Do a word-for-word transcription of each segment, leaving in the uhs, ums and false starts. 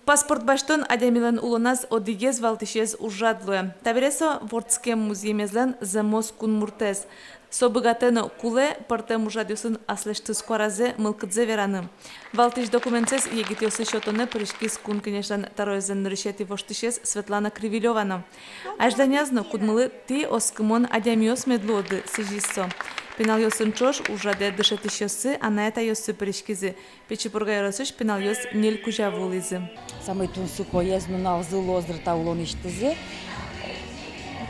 Паспорт басьтон адямилэн улоназ одӥгез валтӥсез ужрад луэ. Табере со вордскем музъемезлэн зэмос кунмуртэз. Со быгатэ но кулэ пӧртэм ужрадъёсын аслэсьтыз куаразэ, мылкыдзэ вераны. Валтӥсь документсэс егитъёслы сётонэ пыриськиз Кун Кенешлэн тӧроезлэн нырысетӥ воштӥсез Светлана Кривилёва но. Азьланяз но кудмылы тӥ оскымон адямиос мед луоды, сӥзиз со. Пиналъёсын ӵош ужрадэ дышетӥсьёссы, анай-атайёссы пыриськизы. Пичи Пурга ёросысь пиналъёс ньыль кузя вуылӥзы. Самой тунсыкоез нуналзы луоз дыр та улонысьтызы.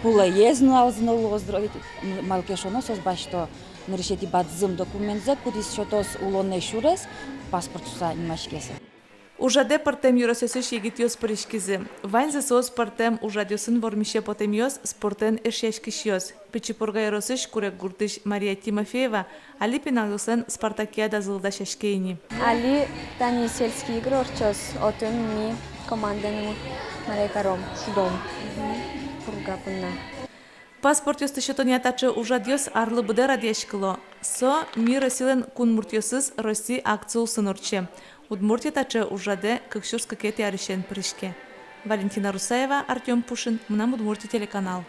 Кулэез нуналзы но луоз дыр, ведь, м, малы ке шуоно, соос басьто нырысетӥ бадӟым документсэ, кудӥз сётоз улонэ сюрес, паспорт шуыса нимаське со. Ужрадэ пӧртэм ёросъёсысь егитъёс пыриськизы. Ваньзы соос пӧртэм ужрадъёсын вормисе потэмъёс, спортэн эшъяськисьёс. Пичи Пурга ёросысь Куреггуртысь Мария Тимофеева али пиналъёслэн спартакиадазылы дасяське ини. Али тани сельские игры ортчоз, отын ми командаен умой каром, шудом. Мгм. Пурга понна. Паспортъёсты сётонъя таӵе ужрадъёс арлы быдэ радъяськыло. Со «Мир-Россилэн кунмуртъёсыз Росси» акци улсын ортче. Удмуртия таӵе ужрадэ кык сюрс кыкетӥ арысен пыриське. Валентина Русаева, Артём Пушин, «Мынам Удмуртие» телеканал.